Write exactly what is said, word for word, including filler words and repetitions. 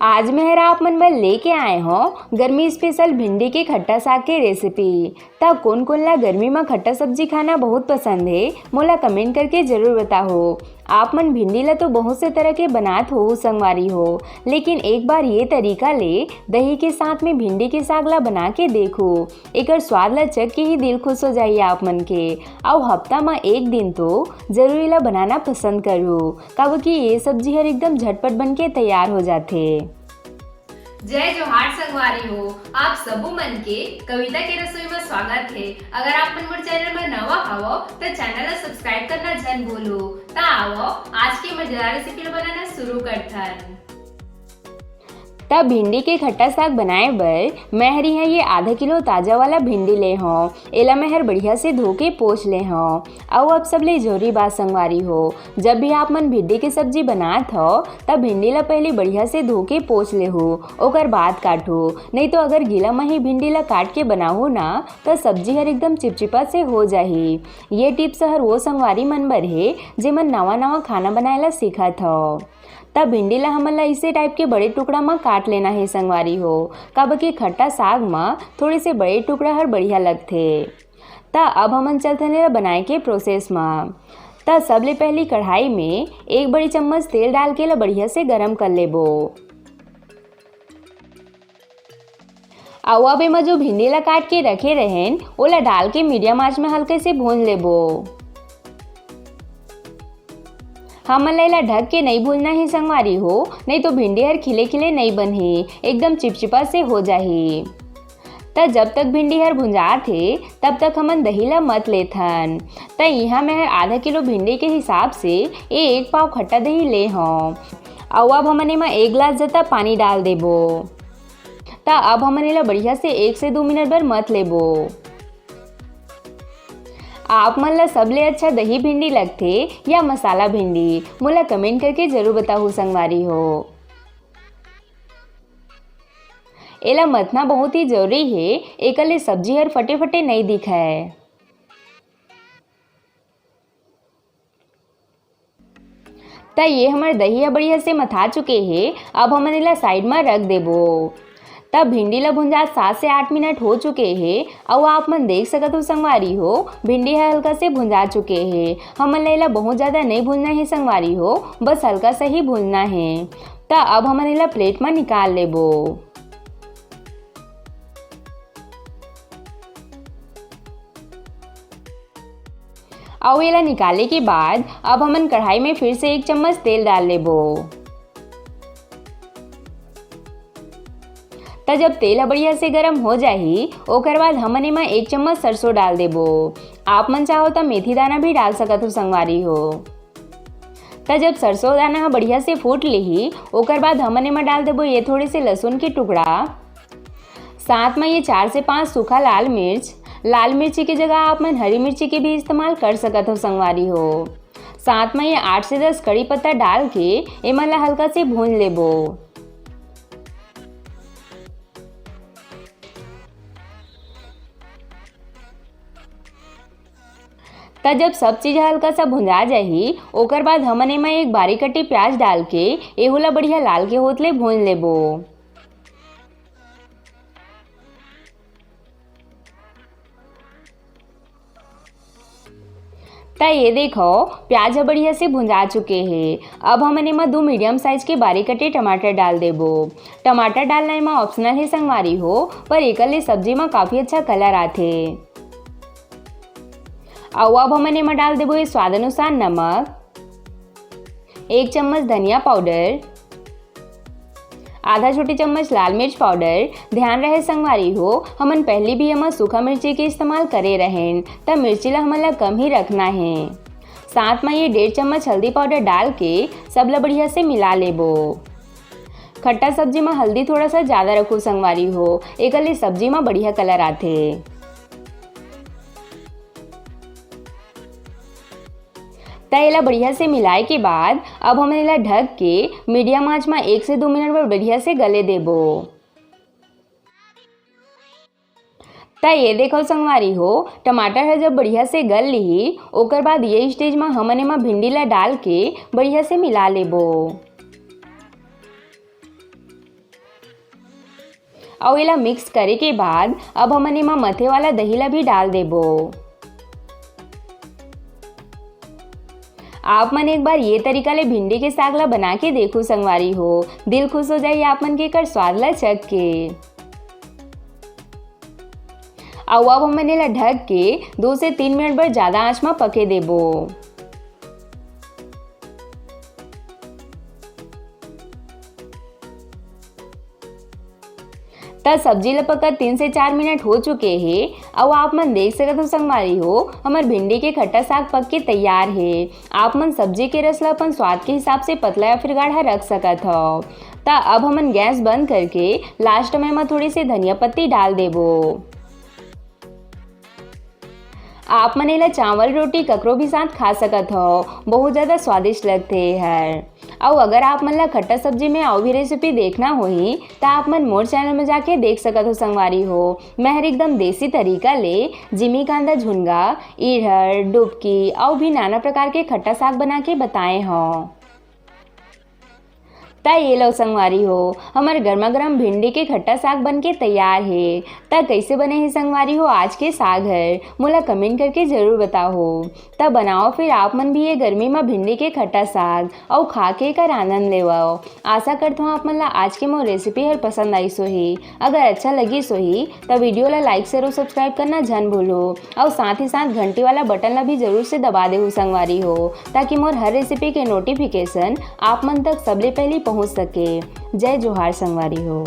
आज मैं हर आप मन बर लेके आए हौं गर्मी स्पेशल भिंडी के खट्टा साग के रेसिपी। त कोन कोन ला गर्मी म खट्टा सब्जी खाना बहुत पसंद हे, मोला कमेंट करके जरूर बताहू। आप मन भिंडी ला तो बहुत से तरह के बनात होहू संगवारी हो, लेकिन एक बार ये तरीका ले दही के साथ में भिंडी के साग ला बना के देखहू, एकर स्वाद ला चख के ही दिल खुश हो जाही आप मन के। अउ हफ्ता म एक दिन तो जरूर एला बनाना पसंद करहू, काबर कि ये सब्जी हर एकदम झटपट बन के तैयार हो जाथे। जय जोहार संगवारी हो, आप सबो मन के कविता के रसोई म स्वागत हे। अगर आप मन मोर चैनल म नवा हवव, त चैनल ला सब्सक्राइब करना झन भूलहू। त आवव, आज के मजेदार रेसिपी ला बनाना शुरू करथन। त भिंडी के खट्टा साग बनाए बर मैं हर इहाँ ये आधा किलो ताजा वाला भिंडी ले हौं। एला मैं हर बढ़िया से धो के पोंछ ले हौं। अउ अब सबले जरूरी बात संगवारी हो, जब भी आप मन भिंडी के सब्जी बनात हव, त भिंडी ला पहली बढ़िया से धो के पोंछ लेहू, ओकर बाद काटहू। नहीं तो अगर गीला म ही भिंडी ला काट के बनाहू ना, त सब्जी हर एकदम चिपचिपा से हो जाही। ये टिप्स हर वो संगवारी मन बर हे, जेमन नवा नवा खाना बनाए ला सीखत हव। त भिंडी ला हमन ला इसे टाइप के बड़े टुकड़ा म काट लेना हे संगवारी हो, काबर कि खट्टा साग म थोड़े से बड़े टुकड़ा हर बढ़िया लगथे। त अब हमन चलथन एला बनाए के प्रोसेस म। त सबले पहली कढ़ाई में एक बड़ी चम्मच तेल डाल के एला बढ़िया से गरम कर लेबो। अउ अब एमा जो भिंडी ला काट के रखे रहेन, ओला डाल के मीडियम आंच में हल्के से भून लेबो। हमन ला एला ढक के नई भूनना हे संगवारी हो, नहीं तो भिंडी हर खिले खिले नई बनही, एकदम चिपचिपा से हो जाही। त जब तक भिंडी हर भुंजात हे, तब तक हमन दही ला मत लेथन। त इहाँ मैं हर आधा किलो भिंडी के हिसाब से ए एक पाव खट्टा दही ले हौं। अउ अब हमन एमा एक गिलास जता पानी डाल देबो। त अब हमन एला बढ़िया से एक से दू मिनट बर मत लेबो। आप मन ला सबले अच्छा दही भिंडी लगथे या मसाला भिंडी, मोला कमेंट करके जरूर बताहू संगवारी हो। एला मथना बहुत ही जरूरी हे, एकर ले सब्जी हर फटे फटे नई दिखय। त ये हमर दही ह बढ़िया से मथा चुके हे। अब हमन एला साइड म रख देबो। त भिंडी ला भुंजात सात से आठ मिनट हो चुके हे। अउ आप मन देख सकत हो संगवारी हो, भिंडी ह हल्का से भुंजा चुके हे। हमन ला एला बहुत ज्यादा नई भुंजना हे संगवारी हो, बस हल्का सा ही भुंजना हे। त अब हमन एला प्लेट म निकाल लेबो। अउ एला निकाले के बाद अब हमन कढ़ाई में फिर से एक चम्मच तेल डाल लेबो। त जब तेल ह बढ़िया से गरम हो जाही, ओकर बाद हमन एमा एक चम्मच सरसों डाल देबो। आप मन चाहो त मेथी दाना भी डाल सकत हो संगवारी हो। त जब सरसों दाना ह बढ़िया से फूट लिही, ओकर बाद हमन एमा डाल देबो ये थोड़े से लहसुन के टुकड़ा, साथ म ये चार से पांच सूखा लाल मिर्च। लाल मिर्ची के जगह आप मन हरी मिर्ची के भी इस्तेमाल कर सकत हो संगवारी हो। साथ म ये आठ से दस कड़ी पत्ता डाल के एमन ला हल्का से भून लेबो। त जब सब चीज हल्का सा भुंजा जाही, ओकर बाद हमन एमा एक बारीक कटे प्याज डाल के एहू ला बढ़िया लाल के होत ले भून लेबो। त ये देखो, प्याज ह बढ़िया से भुंजा चुके हे। अब हमन एमा दू मीडियम साइज के बारीक कटे टमाटर डाल देबो। टमाटर डालना एमा ऑप्शनल हे संगवारी हो, पर एकर ले सब्जी म काफी अच्छा कलर आथे। अउ अब हमन एमा डाल देबो ये स्वाद अनुसार नमक, एक चम्मच धनिया पाउडर, आधा छोटी चम्मच लाल मिर्च पाउडर। ध्यान रहे संगवारी हो, हमन पहली भी एमा सूखा मिर्ची के इस्तेमाल करे रहेन, त मिर्ची ला हमन ला कम ही रखना हे। साथ म ये डेढ़ चम्मच हल्दी पाउडर डाल के सब ला बढ़िया से मिला लेबो। खट्टा सब्जी म हल्दी थोड़ा सा ज्यादा रखो संगवारी हो, एकर ले सब्जी म बढ़िया कलर आथे। त एला बढ़िया से मिलाए के बाद अब हमन एला ढक के मीडियम आंच म एक से दो मिनट बर बढ़िया से गले देबो। त ये देखो संगवारी हो, टमाटर ह जब बढ़िया से गल लिही, ओकर बाद ये स्टेज म हमन एमा भिंडी ला डाल के बढ़िया से मिला लेबो। अउ एला मिक्स करे के बाद अब हमन एमा मथे वाला दही ला भी डाल देबो। आप मन एक बार ये तरीका ले भिंडी के साग ला बना के देखू संगवारी हो, दिल खुश हो जाई आप मन के एकर स्वाद ला चख के। अउ अब हमन एला ढक के दो से तीन मिनट बर ज्यादा आंच म पके देबो। त सब्जी ल पकत तीन से चार मिनट हो चुके हे। अउ आप मन देख सकत हो संगवारी हो, हमर भिंडी के खट्टा साग पक के तैयार हे। आप मन सब्जी के रस ल अपन स्वाद के हिसाब से पतला या फिर गाढ़ा रख सकत हो। त अब हमन गैस बंद करके लास्ट में एमा थोड़ी सी धनिया पत्ती डाल देबो। आप मन एला चावल रोटी ककरो भी साथ खा सकत हो, बहुत ज्यादा स्वादिष्ट लगथे एहर। अउ अगर आप मन ला खट्टा सब्जी में अउ भी रेसिपी देखना होही, त आप मन मोर चैनल में जाके देख सकत हो संगवारी हो। मैं हर एकदम देसी तरीका ले जिमी कांदा झुनगा, इरहर, डुबकी अउ भी नाना प्रकार के खट्टा साग बना के बताए हव। त ये लो संगवारी हो, हमर गरमा गरम भिंडी के खट्टा साग बन के तैयार हे। त कैसे बने हे संगवारी हो आज के साग हर, मोला कमेंट करके जरूर बताओ। त बनाओ फिर आप मन भी ये गर्मी म भिंडी के खट्टा साग अउ खा के एकर आनंद लेवव। आशा करत हूँ आप मन ला आज के मोर रेसिपी हर पसंद आइस होही। अगर अच्छा लगिस होही त वीडियो ला लाइक, शेयर अउ सब्सक्राइब करना झन भूलो। अउ साथ ही साथ घंटी वाला बटन ला भी जरूर से दबा देहू संगवारी हो, ताकि मोर हर रेसिपी के नोटिफिकेशन आप मन तक सबले पहली पहुंच सके। जय जोहार संगवारी हो।